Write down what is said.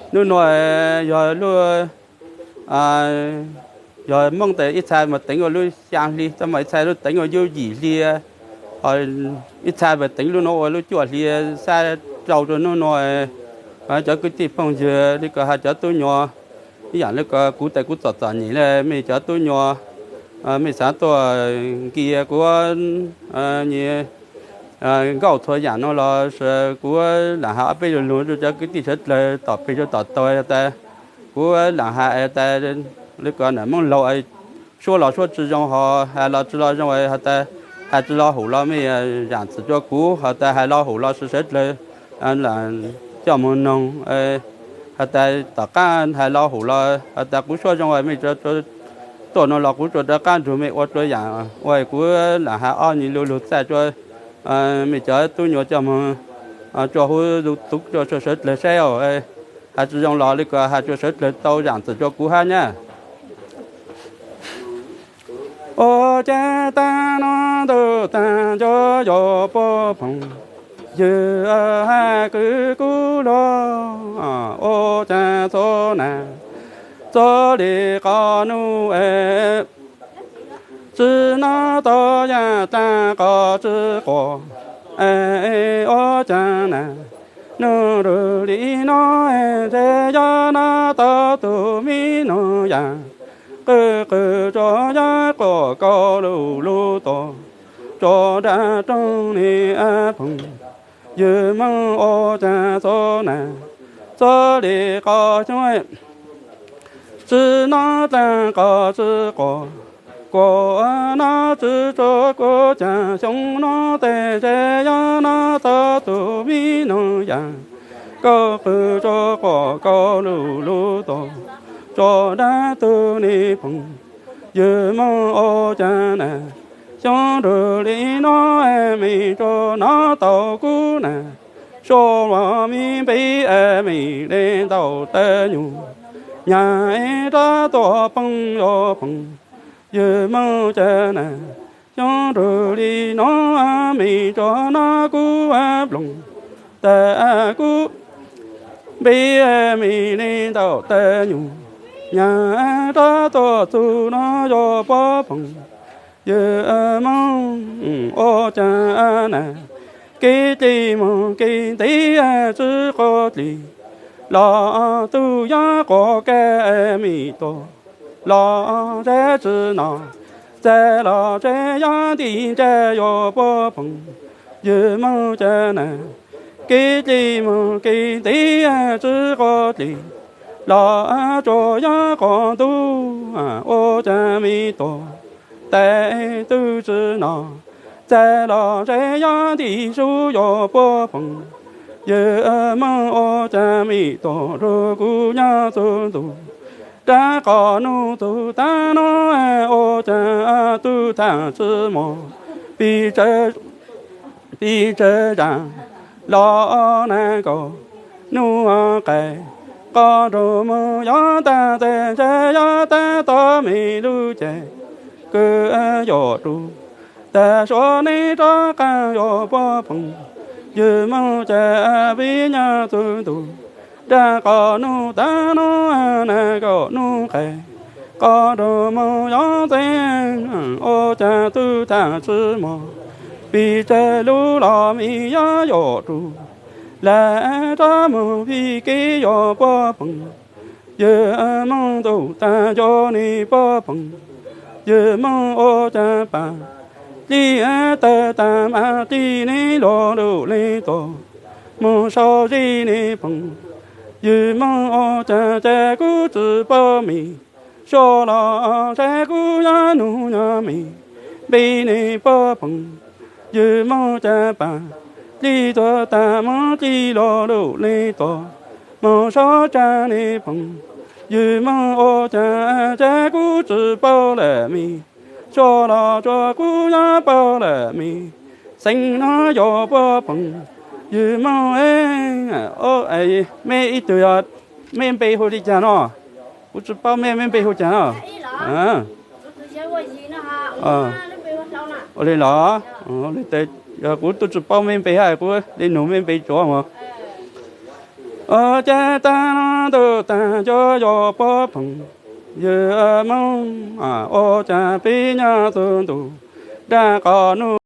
Hnub no yog lub, yog Hmoob tes ib txha mas teev ua lub xyaa hli, txaj mas ib txha lub teev ua lub yim hli, ib txha mas teev lub no ua lub cuaj hli, xab rau rau hnub no. Cov kwv tij phooj ywg li ko has cov tub nyuam, ib yaam li ko kuv tes kuv txom txom nyem le, mej cov tub nyuam, mej xaav tuaj nkias kuv nyi nkauj txhua yaam no los kuv lam has ob peb lug lug rua cov kwv tij sawv dlawg tom peg rua tom taug has tas, kuv lam has tas li ko nam Moob laug, suab los suab tsi zoo, ho has los tsi los zoo has tas, has tsi los hum los mej zaam txim rua kuv, has tas has los hum los sawv dlawg coj moog noog, has tas tom qaab has los hum los has tas kuv suab zoo mej tuaj no los kuv tsuas rov qaab nrug mej ua rua yaam ua kuv lam has ob nyi lug lug txaj rua mej cov tub nyuam coj moog rua huv YouTube rua sawv dlawg saib os. Has tsi zoo los li ko has rua sawv dlawg tau zaam txim rua kuv hab nyab. Ua caag taag nub ntuj taag ncu yuav puab phoom, ywg has kwv kuv lug, ua caag txhua nam txhua li qhov nub es tsi nov tau yaam taag qhov tsi quas, ua caag nam nub ntuj li no, ntshe yuav nov tau tug mi noog yaam qw qw rua yaam quas kauj lug lug tuaj rua nraag rooj ni phoom, ywg Moob ua caag txhua nam txhua li qhov xyoob tsi nov taag qhov tsi quas, kuas nov tsi tshua kuv caag xyoob nub tes ntshe yuav nov tau tug mi noog yaam kauj qw rua quas kauj lug lug tuaj rua nraag tug ni phoom, ywg Moob ua caag nam xyoob nrug li no, mej tsi nov tau kuv nam suab los mej npe es mej le ntau tawg nyuj, nyaam rov tuaj poob yuav phoom, ywg Moob caag nam xyoob nrug li no, mej tsi nov kuv ploog tas kuv npe mej le ntau tawg nyuj, nyaam rov tuaj txug no yuav puab phoom, ywg Moob ua caag nam kev dlig moog kev ntev tsi quas dlig, los tug yuav quas kag mej tuaj los ntshe tsi nov, txag los ntshe yuav ntim ntsag yuav puab phoom, ywg Moob caag nam kev dlig moog kev ntev tsi quas dlig, los tsuas yuav quas ntug ua caag mej tuaj tas tug tsi nov, txag los ntshe yuav ntim sub yuav puab phoom, ywg Moob ua caag mej tuaj nrug kuv nyob txug ntuj, rua qhov nub tug taag nub ua caag tug thaam tsi mos, pis tsawg pis tsawg zaam los nag kaum nub qais, qos nrug moog yuav taag tes ntshe yuav taag tom mej lub ceg, kws yuav rua tas suav neb rov qaab yuav puab phoom, ywg Moob caag peb nyob txug ntuj, rua qhov nub taag nub nag kaum nub qais, qos nrug moog yuav txeeb ua caag tug thaam tsi mos, pis tsawg lub los mej yuav yuav rua, lam rov moog pib kev yuav puab phoom, ywg Moob ntuj taag ncu neb puab phoom, ywg Moob ua caag paam dlij tawg taag mas dlij neb lug lug le tuaj moog sau zej neb phoom, ywg Moob ua caag ces kuv tsi paub mej, suav los ntshe kuv yuav nug nyob mej npe neb puab phoom, ywg Moob caag paam dlij tuag taag moog dlij lug lug le tuaj moog sau tsaag neb phoom, ywg Moob ua caag ces kuv tsi paub lawm mej, suav los tsuas kuv yuav paub lawm mej, xeem no yuav puab phoom, ywg Moob. Mej ib tug yog, mej npe hu li caag no? Kuv tsi paub mej, mej npe hu caag no? Ua li los, yog kuv tub tsi paub mej npe hab kuv le nug mej npe tsuav mog. Ua cas tag no ntuj tag nco yog puab phoom ywg Moob, ua cas pib nyob txug ntuj dlaab qaum nub.